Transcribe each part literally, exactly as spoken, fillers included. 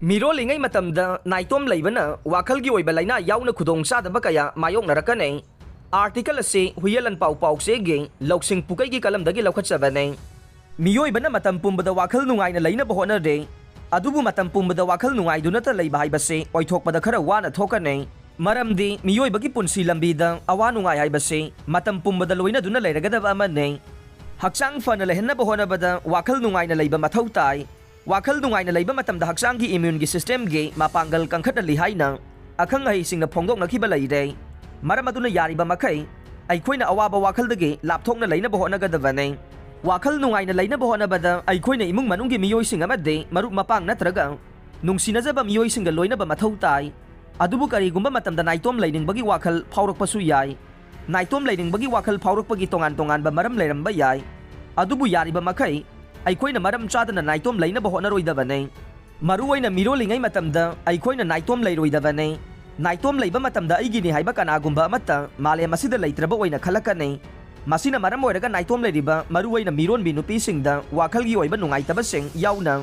ꯃꯤꯔꯣꯜꯂꯤꯉꯩ ꯃꯇꯝꯗ ꯅꯥꯏꯇꯣꯝ ꯂꯩꯕꯅ ꯋꯥꯈꯜꯒꯤ ꯑꯣꯏꯕ ꯂꯥꯏꯅꯥ ꯌꯥꯎꯅ ꯈꯨꯗꯣꯡꯆꯥꯗꯕ ꯀꯌꯥ ꯃꯥꯌꯣꯛꯅꯔꯛꯀꯅꯤ꯫ ꯑꯥꯔꯇꯤꯀꯜ ꯑꯁꯤ ꯍꯨꯌꯦꯂꯟ ꯄꯥꯎ ꯄꯥꯎꯆꯦꯒꯤ ꯂꯧꯁꯤꯡ ꯄꯨꯀꯩꯒꯤ ꯀꯂꯝꯗꯒꯤ ꯂꯧꯈꯠꯆꯕꯅꯤ꯫ ꯃꯤꯑꯣꯏꯕꯅ ꯃꯇꯝ ꯄꯨꯝꯕꯗ ꯋꯥꯈꯜ ꯅꯨꯡꯉꯥꯏꯅ ꯂꯩꯅꯕ ꯍꯣꯠꯅꯔꯦ, ꯑꯗꯨꯕꯨ ꯃꯇꯝ ꯄꯨꯝꯕꯗ ꯋꯥꯈꯜ ꯅꯨꯡꯉꯥꯏꯗꯨꯅꯇ ꯂꯩꯕ ꯍꯥꯏꯕꯁꯤ ꯑꯣꯏꯊꯣꯛꯄꯗ ꯈꯔ ꯋꯥꯅ ꯊꯣꯛꯀꯅꯤ꯫ ꯃꯔꯝꯗꯤ ꯃꯤꯑꯣꯏꯕꯒꯤ ꯄꯨꯟꯁꯤ ꯂꯝꯕꯤꯗ ꯑꯋꯥ ꯅꯨꯡꯉꯥꯏ ꯍꯥꯏꯕꯁꯤ ꯃꯇꯝ ꯄꯨꯝꯕꯗ ꯂꯣꯏꯅꯗꯨꯅ ꯂꯩꯔꯒꯗꯕ ꯑꯃꯅꯤ꯫ ꯍꯛꯆꯥꯡ ꯐꯅ ꯂꯩꯍꯟꯅꯕ ꯍꯣꯠꯅꯕꯗ ꯋꯥꯈꯜ ꯅꯨꯡꯉꯥꯏꯅ ꯂꯩꯕ ꯃꯊꯧ ꯇꯥꯏ꯫ ꯋꯥꯈꯜ ꯅꯨꯡꯉꯥꯏꯅ ꯂꯩꯕ ꯃꯇꯝꯗ ꯍꯛꯆꯥꯡꯒꯤ ꯏꯝꯃ꯭ꯌꯨꯟꯒꯤ ꯁꯤꯁꯇꯦꯝꯒꯤ ꯃꯄꯥꯡꯒꯜ ꯀꯟꯈꯠꯍꯜꯂꯤ ꯍꯥꯏꯅ ꯑꯈꯪ ꯑꯍꯩꯁꯤꯡꯅ ꯐꯣꯡꯗꯣꯛꯅꯈꯤꯕ ꯂꯩꯔꯦ꯫ ꯃꯔꯝ ꯑꯗꯨꯅ ꯌꯥꯔꯤꯕ ꯃꯈꯩ ꯑꯩꯈꯣꯏꯅ ꯑꯋꯥꯕ ꯋꯥꯈꯜꯗꯒꯤ ꯂꯥꯞꯊꯣꯛꯅ ꯂꯩꯅꯕ ꯍꯣꯠꯅꯒꯗꯕꯅꯤ꯫ ꯋꯥꯈꯜ ꯅꯨꯡꯉꯥꯏꯅ ꯂꯩꯅꯕ ꯍꯣꯠꯅꯕꯗ ꯑꯩꯈꯣꯏꯅ ꯏꯃꯨꯡ ꯃꯅꯨꯡꯒꯤ ꯃꯤꯑꯣꯏꯁꯤꯡ ꯑꯃꯗꯤ ꯃꯔꯨꯞ ꯃꯄꯥꯡ ꯅꯠꯇ꯭ꯔꯒ ꯅꯨꯡꯁꯤꯅꯖꯕ ꯃꯤꯑꯣꯏꯁꯤꯡꯒ ꯂꯣꯏꯅꯕ ꯃꯊꯧ ꯇꯥꯏ꯫ ꯑꯗꯨꯕꯨ ꯀꯔꯤꯒꯨꯝꯕ ꯃꯇꯝꯗ ꯅꯥꯏꯇꯣꯝ ꯂꯩꯅꯤꯡꯕꯒꯤ ꯋꯥꯈꯜ ꯐꯥꯎꯔꯛꯄꯁꯨ ꯌꯥꯏ꯫ ꯅꯥꯏꯇꯣꯝ ꯂꯩꯅꯤꯡꯕꯒꯤ ꯋꯥꯈꯜ ꯐꯥꯎꯔꯛꯄꯒꯤ ꯇꯣꯉꯥꯟ ꯇꯣꯉꯥꯟꯕ ꯃꯔꯝ ꯂꯩꯔꯝꯕ ꯌꯥꯏ꯫ ꯑꯗꯨꯕꯨ ꯌꯥꯔꯤꯕ ꯃꯈꯩ ꯑꯩꯈꯣꯏꯅ ꯃꯔꯝ ꯆꯥꯗꯅ ꯅꯥꯏꯇꯣꯝ ꯂꯩꯅꯕ ꯍꯣꯠꯅꯔꯣꯏꯗꯕꯅꯤ꯫ ꯃꯔꯨꯑꯣꯏꯅ ꯃꯤꯔꯣꯜꯂꯤꯉꯩ ꯃꯇꯝꯗ ꯑꯩꯈꯣꯏꯅ ꯅꯥꯏꯇꯣꯝ ꯂꯩꯔꯣꯏꯗꯕꯅꯤ꯫ ꯅꯥꯏꯇꯣꯝ ꯂꯩꯕ ꯃꯇꯝꯗ ꯑꯩꯒꯤꯅꯤ ꯍꯥꯏꯕ ꯀꯅꯥꯒꯨꯝꯕ ꯑꯃꯠꯇ ꯃꯥꯂꯦꯝ ꯑꯁꯤꯗ ꯂꯩꯇ꯭ꯔꯕ ꯑꯣꯏꯅ ꯈꯜꯂꯛꯀꯅꯤ꯫ ꯃꯁꯤꯅ ꯃꯔꯝ ꯑꯣꯏꯔꯒ ꯅꯥꯏꯇꯣꯝ ꯂꯩꯔꯤꯕ ꯃꯔꯨꯑꯣꯏꯅ ꯃꯤꯔꯣꯟꯕꯤ ꯅꯨꯄꯤꯁꯤꯡꯗ ꯋꯥꯈꯜꯒꯤ ꯑꯣꯏꯕ ꯅꯨꯡꯉꯥꯏꯇꯕꯁꯤꯡ ꯌꯥꯎꯅ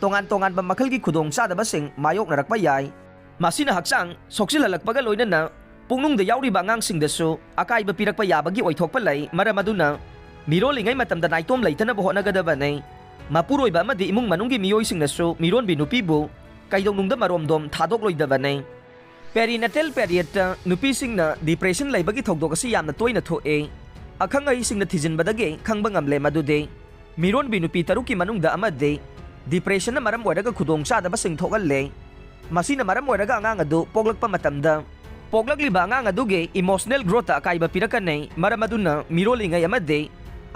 ꯇꯣꯉꯥꯟ ꯇꯣꯉꯥꯟꯕ ꯃꯈꯜꯒꯤ ꯈꯨꯗꯣꯡꯆꯥꯗꯕꯁꯤꯡ ꯃꯥꯌꯣꯛꯅꯔꯛꯄ ꯌꯥꯏ꯫ ꯃꯁꯤꯅ ꯍꯛꯆꯥꯡ ꯁꯣꯛꯆꯤꯜꯍꯜꯂꯛꯄꯒ ꯂꯣꯏꯅꯅ ꯄꯨꯛꯅꯨꯡꯗ ꯌꯥꯎꯔꯤꯕ ꯑꯉꯥꯡꯁꯤꯡꯗꯁꯨ ꯑꯀꯥꯏꯕ ꯄꯤꯔꯛꯄ ꯌꯥꯕꯒꯤ ꯑꯣꯏꯊꯣꯛꯄ ꯂꯩ꯫ ꯃꯔꯝ ꯑꯗꯨꯅ ꯃꯤꯔꯣꯜꯂꯤꯉꯩ ꯃꯇꯝꯗ ꯅꯥꯏꯇꯣꯝ ꯂꯩꯇꯅꯕ ꯍꯣꯠꯅꯒꯗꯕꯅꯤ꯫ ꯃꯄꯨꯔꯣꯏꯕ ꯑꯃꯗꯤ ꯏꯃꯨꯡ ꯃꯅꯨꯡꯒꯤ ꯃꯤꯑꯣꯏꯁꯤꯡꯅꯁꯨ ꯃꯤꯔꯣꯟꯕꯤ ꯅꯨꯄꯤꯕꯨ ꯀꯩꯗꯧꯅꯨꯡꯗ ꯃꯔꯣꯝꯗꯣꯝ ꯊꯥꯗꯣꯛꯂꯣꯏꯗꯕꯅꯤ꯫ ꯄꯦꯔꯤꯅꯦꯇꯦꯜ ꯄꯦꯔꯤꯌꯗꯇ ꯅꯨꯄꯤꯁꯤꯡꯅ ꯗꯤꯄ꯭ꯔꯦꯁꯟ ꯂꯩꯕꯒꯤ ꯊꯧꯗꯣꯛ ꯑꯁꯤ ꯌꯥꯝꯅ ꯇꯣꯏꯅ ꯊꯣꯛꯏ꯫ ꯑꯈꯪ ꯑꯍꯩꯁꯤꯡꯅ ꯊꯤꯖꯤꯟꯕꯗꯒꯤ ꯈꯪꯕ ꯉꯝꯂꯦ ꯃꯗꯨꯗꯤ ꯃꯤꯔꯣꯟꯕꯤ ꯅꯨꯄꯤ ꯇꯔꯨꯛꯀꯤ ꯃꯅꯨꯡꯗ ꯑꯃꯗꯤ ꯗꯤꯄ꯭ꯔꯦꯁꯟꯅ ꯃꯔꯝ ꯑꯣꯏꯔꯒ ꯈꯨꯗꯣꯡꯆꯥꯗꯕꯁꯤꯡ ꯊꯣꯛꯍꯜꯂꯦ꯫ ꯃꯁꯤꯅ ꯃꯔꯝ ꯑꯣꯏꯔꯒ ꯑꯉꯥꯡ ꯑꯗꯨ ꯄꯣꯛꯂꯛꯄ ꯃꯇꯝꯗ ꯄꯣꯛꯂꯛꯂꯤꯕ ꯑꯉꯥꯡ ꯑꯗꯨꯒꯤ ꯏꯃꯣꯁꯅꯦꯜ ꯒ꯭ꯔꯣꯠꯇ ꯑꯀꯥꯏꯕ ꯄꯤꯔꯛꯀꯅꯤ꯫ ꯃꯔꯝ ꯑꯗꯨꯅ ꯃꯤꯔꯣꯜꯂꯤꯉꯩ ꯑꯃꯗꯤ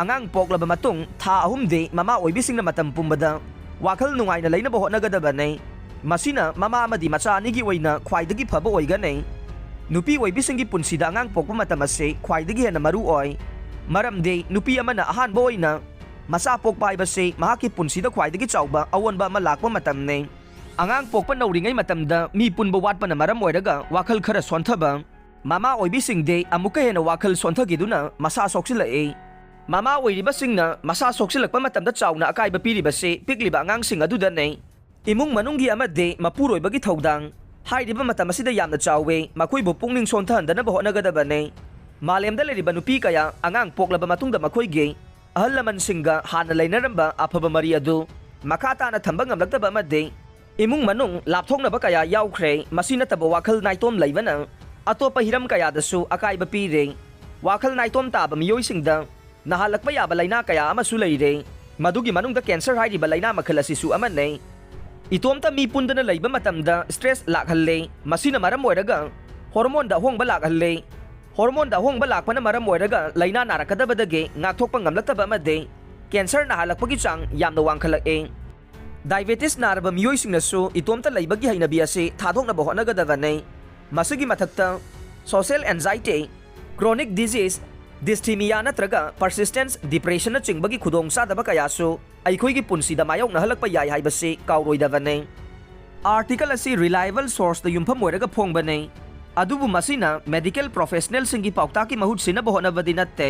ꯑꯉꯥꯡ ꯄꯣꯛꯂꯕ ꯃꯇꯨꯡ ꯊꯥ ꯑꯍꯨꯝꯗꯤ ꯃꯃꯥ ꯑꯣꯏꯕꯤꯁꯤꯡꯅ ꯃꯇꯝ ꯄꯨꯝꯕꯗ ꯋꯥꯈꯜ ꯅꯨꯡꯉꯥꯏꯅ ꯂꯩꯅꯕ ꯍꯣꯠꯅꯒꯗꯕꯅꯤ꯫ ꯃꯁꯤꯅ ꯃꯃꯥ ꯑꯃꯗꯤ ꯃꯆꯥ ꯑꯅꯤꯒꯤ ꯑꯣꯏꯅ ꯈ꯭ꯋꯥꯏꯗꯒꯤ ꯐꯕ ꯑꯣꯏꯒꯅꯤ꯫ ꯅꯨꯄꯤ ꯑꯣꯏꯕꯤꯁꯤꯡꯒꯤ ꯄꯨꯟꯁꯤꯗ ꯑꯉꯥꯡ ꯄꯣꯛꯄ ꯃꯇꯝ ꯑꯁꯤ ꯈ꯭ꯋꯥꯏꯗꯒꯤ ꯍꯦꯟꯅ ꯃꯔꯨ ꯑꯣꯏ꯫ ꯃꯔꯝꯗꯤ ꯅꯨꯄꯤ ꯑꯃꯅ ꯑꯍꯥꯟꯕ ꯑꯣꯏꯅ ꯃꯆꯥ ꯄꯣꯛꯄ ꯍꯥꯏꯕꯁꯤ ꯃꯍꯥꯛꯀꯤ ꯄꯨꯟꯁꯤꯗ ꯈ꯭ꯋꯥꯏꯗꯒꯤ ꯆꯥꯎꯕ ꯑꯑꯣꯟꯕ ꯑꯃ ꯂꯥꯛꯄ ꯃꯇꯝꯅꯤ꯫ ꯑꯉꯥꯡ ꯄꯣꯛꯄ ꯅꯧꯔꯤꯉꯩ ꯃꯇꯝꯗ ꯃꯤ ꯄꯨꯟꯕ ꯋꯥꯠꯄꯅ ꯃꯔꯝ ꯑꯣꯏꯔꯒ ꯋꯥꯈꯜ ꯈꯔ ꯁꯣꯟꯊꯕ, ꯃꯃꯥ ꯑꯣꯏꯕꯤꯁꯤꯡꯗꯤ ꯑꯃꯨꯛꯀ ꯍꯦꯟꯅ ꯋꯥꯈꯜ ꯁꯣꯟꯊꯈꯤꯗꯨꯅ ꯃꯁꯥ ꯁꯣꯛꯆꯤꯜꯂꯛꯏ꯫ ꯃꯃꯥ ꯑꯣꯏꯔꯤꯕꯁꯤꯡꯅ ꯃꯁꯥ ꯁꯣꯛꯆꯤꯜꯂꯛꯄ ꯃꯇꯝꯗ ꯆꯥꯎꯅ ꯑꯀꯥꯏꯕ ꯄꯤꯔꯤꯕꯁꯤ ꯄꯤꯛꯂꯤꯕ ꯑꯉꯥꯡꯁꯤꯡ ꯑꯗꯨꯗꯅꯤ꯫ ꯏꯃꯨꯡ ꯃꯅꯨꯡꯒꯤ ꯑꯃꯗꯤ ꯃꯄꯨꯔꯣꯏꯕꯒꯤ ꯊꯧꯗꯥꯡ ꯍꯥꯏꯔꯤꯕ ꯃꯇꯝ ꯑꯁꯤꯗ ꯌꯥꯝꯅ ꯆꯥꯎꯋꯦ, ꯃꯈꯣꯏꯕꯨ ꯄꯨꯛꯅꯤꯡ ꯁꯣꯟꯊꯍꯟꯗꯅꯕ ꯍꯣꯠꯅꯒꯗꯕꯅꯤ꯫ ꯃꯥꯂꯦꯝꯗ ꯂꯩꯔꯤꯕ ꯅꯨꯄꯤ ꯀꯌꯥ ꯑꯉꯥꯡ ꯄꯣꯛꯂꯕ ꯃꯇꯨꯡꯗ ꯃꯈꯣꯏꯒꯤ ꯑꯍꯜ ꯂꯃꯟꯁꯤꯡꯒ ꯍꯥꯟꯅ ꯂꯩꯅꯔꯝꯕ ꯑꯐꯕ ꯃꯔꯤ ꯑꯗꯨ ꯃꯈꯥ ꯇꯥꯅ ꯊꯝꯕ ꯉꯝꯂꯛꯇꯕ ꯑꯃꯗꯤ ꯏꯃꯨꯡ ꯃꯅꯨꯡ ꯂꯥꯞꯊꯣꯛꯅꯕ ꯀꯌꯥ ꯌꯥꯎꯈ꯭ꯔꯦ꯫ ꯃꯁꯤ ꯅꯠꯇꯕ ꯋꯥꯈꯜ ꯅꯥꯏꯇꯣꯝ ꯂꯩꯕꯅ ꯑꯇꯣꯞꯄ ꯍꯤꯔꯝ ꯀꯌꯥꯗꯁꯨ ꯑꯀꯥꯏꯕ ꯄꯤꯔꯦ꯫ ꯋꯥꯈꯜ ꯅꯥꯏꯇꯣꯝ ꯇꯥꯕ ꯃꯤꯑꯣꯏꯁꯤꯡꯗ ꯅꯥꯍꯜꯂꯛꯄ ꯌꯥꯕ ꯂꯥꯏꯅꯥ ꯀꯌꯥ ꯑꯃꯁꯨ ꯂꯩꯔꯦ꯫ ꯃꯗꯨꯒꯤ ꯃꯅꯨꯡꯗ ꯀꯦꯟꯁꯔ ꯍꯥꯏꯔꯤꯕ ꯂꯥꯏꯅꯥ ꯃꯈꯜ ꯑꯁꯤꯁꯨ ꯑꯃꯅꯤ꯫ ꯏꯇꯣꯝꯇ ꯃꯤ ꯄꯨꯟꯗꯅ ꯂꯩꯕ ꯃꯇꯝꯗ ꯁ꯭ꯇ꯭ꯔꯦꯁ ꯂꯥꯛꯍꯜꯂꯦ꯫ ꯃꯁꯤꯅ ꯃꯔꯝ ꯑꯣꯏꯔꯒ ꯍꯣꯔꯃꯣꯟꯗ ꯑꯍꯣꯡꯕ ꯂꯥꯛꯍꯜꯂꯦ꯫ ꯍꯣꯔꯃꯣꯟꯗ ꯑꯍꯣꯡꯕ ꯂꯥꯛꯄꯅ ꯃꯔꯝ ꯑꯣꯏꯔꯒ ꯂꯥꯏꯅꯥ ꯅꯥꯔꯛꯀꯗꯕꯗꯒꯤ ꯉꯥꯛꯊꯣꯛꯄ ꯉꯝꯂꯛꯇꯕ ꯑꯃꯗꯤ ꯀꯦꯟꯁꯔ ꯅꯥꯍꯜꯂꯛꯄꯒꯤ ꯆꯥꯡ ꯌꯥꯝꯅ ꯋꯥꯡꯈꯠꯂꯛꯑꯦ꯫ ꯗꯥꯏꯕꯦꯇꯤꯁ ꯅꯥꯔꯕ ꯃꯤꯑꯣꯏꯁꯤꯡꯅꯁꯨ ꯏꯇꯣꯝꯇ ꯂꯩꯕꯒꯤ ꯍꯩꯅꯕꯤ ꯑꯁꯤ ꯊꯥꯗꯣꯛꯅꯕ ꯍꯣꯠꯅꯒꯗꯕꯅꯤ꯫ ꯃꯁꯤꯒꯤ ꯃꯊꯛꯇ, ꯁꯣꯁꯤꯌꯦꯜ ꯑꯦꯟꯖꯥꯏꯇꯤ, ꯀ꯭ꯔꯣꯅꯤꯛ ꯗꯤꯖꯤꯖ, ꯗꯤꯁꯊꯤꯃꯤꯌꯥ ꯅꯠꯇ꯭ꯔꯒ ꯄꯔꯁꯤꯁꯇꯦꯟꯁ ꯗꯤꯄ꯭ꯔꯦꯁꯟꯅꯆꯤꯡꯕꯒꯤ ꯈꯨꯗꯣꯡꯆꯥꯗꯕ ꯀꯌꯥꯁꯨ ꯑꯩꯈꯣꯏꯒꯤ ꯄꯨꯟꯁꯤꯗ ꯃꯥꯌꯣꯛꯅꯍꯜꯂꯛꯄ ꯌꯥꯏ ꯍꯥꯏꯕꯁꯤ ꯀꯥꯎꯔꯣꯏꯗꯕꯅꯤ꯫ ꯑꯥꯔꯇꯤꯀꯜ ꯑꯁꯤ ꯔꯤꯂꯥꯏꯕꯜ ꯁꯣꯔꯁꯇ ꯌꯨꯝꯐꯝ ꯑꯣꯏꯔꯒ ꯐꯣꯡꯕꯅꯤ, ꯑꯗꯨꯕꯨ ꯃꯁꯤꯅ ꯃꯦꯗꯤꯀꯦꯜ ꯄ꯭ꯔꯣꯐꯦꯁꯅꯦꯜꯁꯤꯡꯒꯤ ꯄꯥꯎꯇꯥꯛꯀꯤ ꯃꯍꯨꯠ ꯁꯤꯟꯅꯕ ꯍꯣꯠꯅꯕꯗꯤ ꯅꯠꯇꯦ꯫